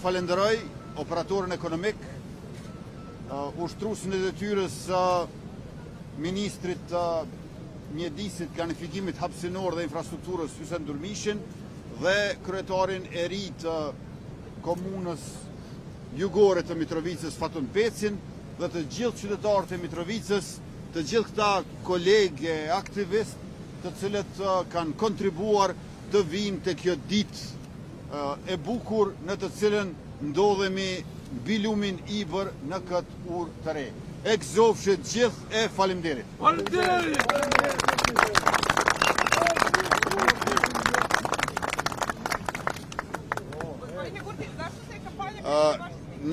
falenderoj operatorin ekonomik, ushtruesin e detyrës së ministrit të Mjedisit, Planifikimit Hapësinor dhe Infrastrukturës Hysen Durmishin dhe kryetarin e ri të Komunës Jugore të Mitrovicës Faton Pecin dhe të gjithë qytetarët e Mitrovicës, të gjithë këta kolegë e aktivistë të cilët kanë kontribuar të vijmë te kjo ditë e bukur në të cilën ndodhemi mbi lumin Ibër në këtë urë të re. E gëzofshit gjithë e faleminderit. Faleminderit!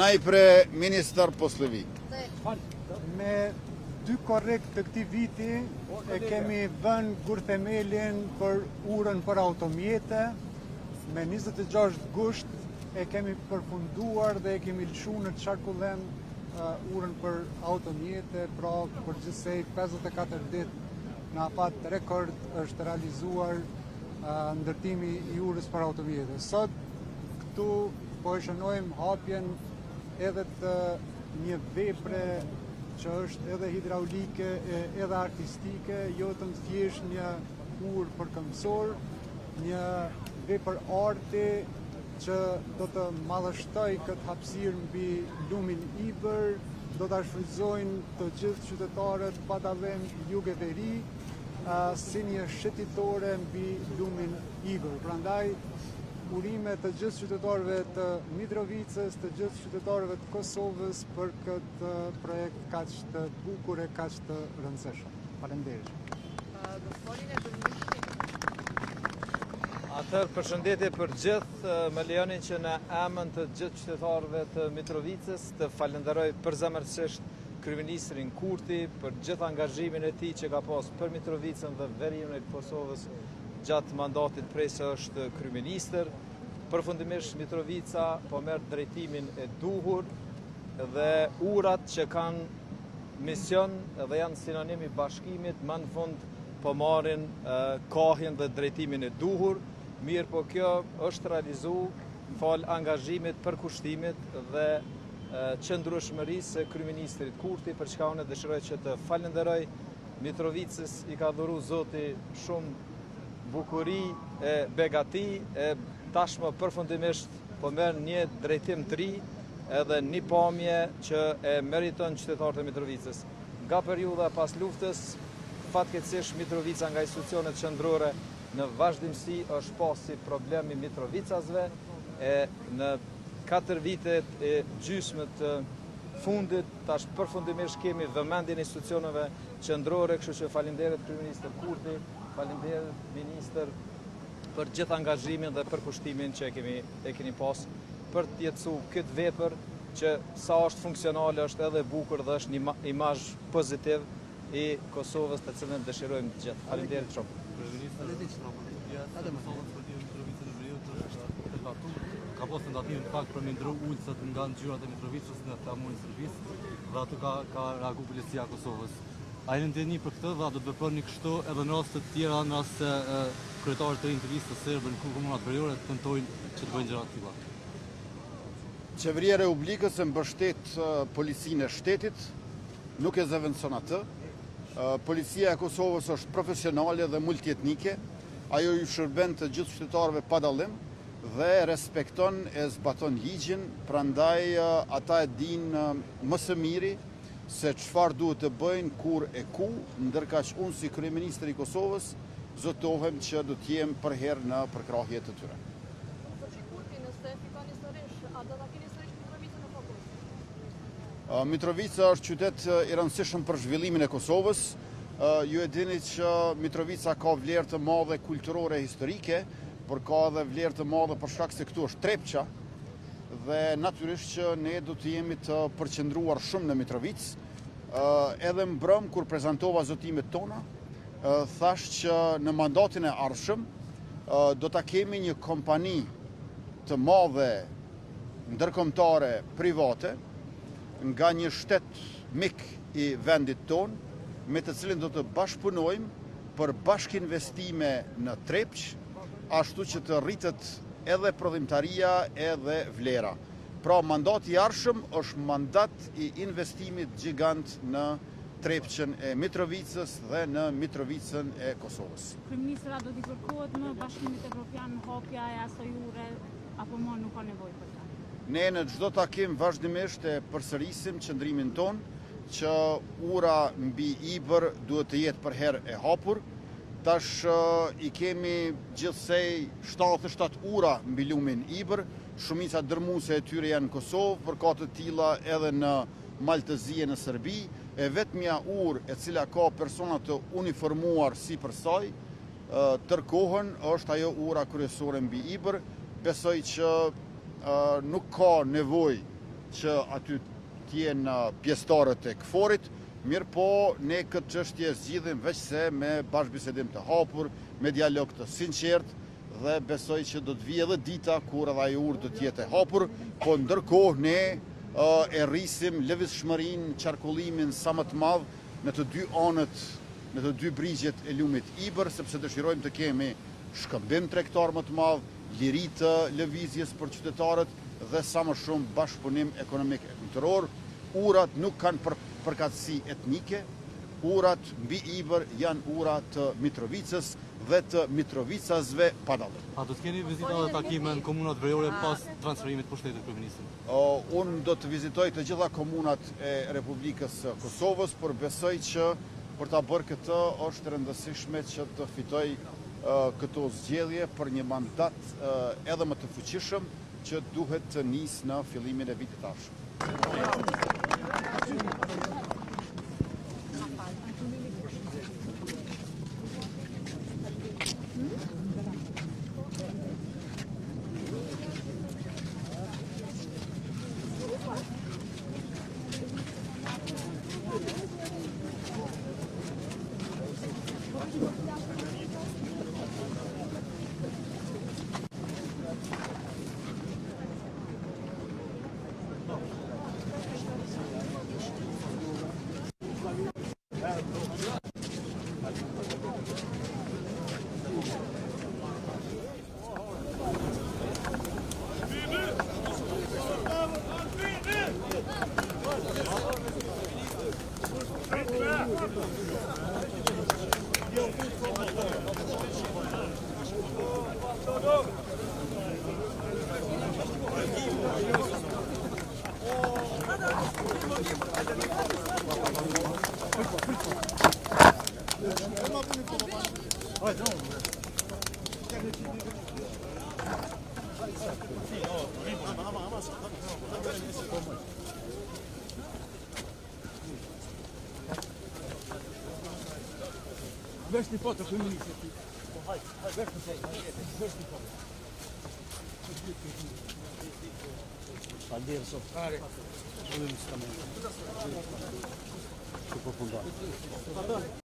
Najpre ministar posle vi. Me 2 korrik të këtij viti e kemi vënë gurthemelin për urën për automjete. Me 26 gusht e kemi përfunduar dhe e kemi lëshu në qarkullim urën për automjete, pra për gjithsej 54 ditë në afat rekord është realizuar ndërtimi i urës për automjete. Sot këtu po e shënojmë hapjen edhe të një vepre që është edhe hidraulike e edhe artistike, jo vetëm thjesht një urë për këmbësor, një vepër arti që do të madhështoj këtë hapësirë mbi lumin Ibër, do ta shfrytëzojnë të gjithë qytetarët pa dallim jug e veri, si një shëtitore mbi lumin Ibër. Prandaj urime të gjithë qytetarëve të Mitrovicës, të gjithë qytetarëve të Kosovës për këtë projekt kaq të bukur e kaq të rëndësishëm. Faleminderit. Gospodine Durmishi. Atëherë, përshëndetje për gjithë, më lejoni që në emën të gjithë qytetarëve të Mitrovicës të falenderoj përzemërsisht kryeministrin Kurti për gjithë angazhimin e tij që ka pas për Mitrovicën dhe veriun e Kosovës gjatë mandatit prej se është kryeministër. Përfundimisht Mitrovica po merr drejtimin e duhur dhe urat që kanë mision dhe janë sinonim i bashkimit, më në fund po marrin kahjen dhe drejtimin e duhur, mirëpo kjo është realizu falë angazhimit, përkushtimit dhe qëndrueshmërisë së kryeministrit Kurti, për çka unë dëshiroj që të falenderoj. Mitrovicës i ka dhuru Zoti shumë bukuri e begati, e tashmë përfundimisht po merr një drejtim të ri edhe një pamje që e meriton qytetarët e Mitrovicës. Nga periudha pas luftës, fatkeqësisht Mitrovica nga institucionet qendrore në vazhdimësi është pa si problem i mitrovicasve, e në 4 vitet e gjysmë të fundit, tash përfundimisht kemi vëmendjen e institucioneve qendrore, kështu që faleminderit kryeministër Kurti, faleminderit ministër për gjithë angazhimin dhe përkushtimin që e keni pas për të jetësu këtë vepër që sa është funksionale, është edhe e bukur dhe është një imazh pozitiv i Kosovës të cilën dëshirojmë të gjithë. Faleminderit shumë. Ka pas tentativë në fakt për me ndru ulëset nga ngjyrat e Mitrovicës në flamurin e Serbisë dhe aty ka ka reagu policia e Kosovës. A jeni në dijeni për këtë dhe a do të veproni kështu edhe në raste të tjera në rast se kryetarët e rinj të listës serbe në komunat veriore tentojnë që të bëjnë gjëra të tilla? Qeveria e Republikës e mbështet policinë e shtetit, nuk e zëvendëson atë. Policia e Kosovës është profesionale dhe multietnike. Ajo ju shërben të gjithë qytetarëve pa dallim dhe respekton e zbaton ligjin, prandaj ata e dinë më së miri se çfarë duhet të bëjnë, kur e ku, ndërkaq unë si kryeministër i Kosovës zotohem që do të jem përherë në përkrahje të tyre. Zoti Kurti, nëse fitoni sërish, a do ta keni sërish Mitrovicën në fokus? Mitrovica është qytet i rëndësishëm për zhvillimin e Kosovës. Ju e dini që Mitrovica ka vlerë të madhe kulturore e historike, por ka edhe vlerë të madhe për shkak se këtu është Trepça dhe natyrisht që ne do të jemi të përqendruar shumë në Mitrovicë. Edhe mbrëm kur prezantova zotimet tona, thash që në mandatin e ardhshëm do ta kemi një kompani të madhe ndërkombëtare private nga një shtet mik i vendit tonë, me të cilin do të bashkëpunojmë për bashkëinvestime në Trepçë, ashtu që të rritet edhe prodhimtaria edhe vlera. Pra mandati i ardhshëm është mandat i investimit gjigant në Trepçën e Mitrovicës dhe në Mitrovicën e Kosovës. Kryeministër, a do t'i kërkohet më Bashkimit Evropian hapja e asaj ure apo më nuk ka nevojë për ta? Ne në çdo takim vazhdimisht e përsërisim qëndrimin tonë që ura mbi Ibër duhet të jetë përherë e hapur. Tash i kemi gjithsej 77 ura mbi lumin Ibër, Shumica dërrmuese e tyre janë në Kosovë, por ka të tilla edhe në Mal të Zi e në Serbi. E vetmja urë e cila ka persona të uniformuar sipër saj, tërë kohën, është ajo ura kryesore mbi Ibër. Besoj që nuk ka nevojë që aty të jenë pjesëtarët e KFOR-it, mirëpo ne këtë çështje e zgjidhim veçse me bashkëbisedim të hapur, me dialog të sinqertë, dhe besoj që do të vijë edhe dita kur edhe ajo urë do të jetë e hapur, po ndërkohë ne e rrisim lëvizshmërinë, qarkullimin sa më të madh në të dy anët, në të dy brigjet e lumit Ibër, sepse dëshirojmë të kemi shkëmbim tregtar më të madh, liri të lëvizjes për qytetarët dhe sa më shumë bashkëpunim ekonomik e kulturor. Urat nuk kanë përkatësi etnike, urat mbi Ibër janë ura të Mitrovicës, dhe të mitrovicasve pa dallim. A do të keni vizita dhe takime në komunat veriore pas transferimit të pushtetit, kryeministër? Unë do të vizitoj të gjitha komunat e Republikës së Kosovës, por besoj që për ta bërë këtë është e rëndësishme që të fitoj këto zgjedhje për një mandat edhe më të fuqishëm që duhet të nisë në fillimin e vitit të ardhshëm. Vesh një foto, kryeministër. Po hajt, hajt, vesh një foto, vesh një foto. Faleminderit sot. Hare.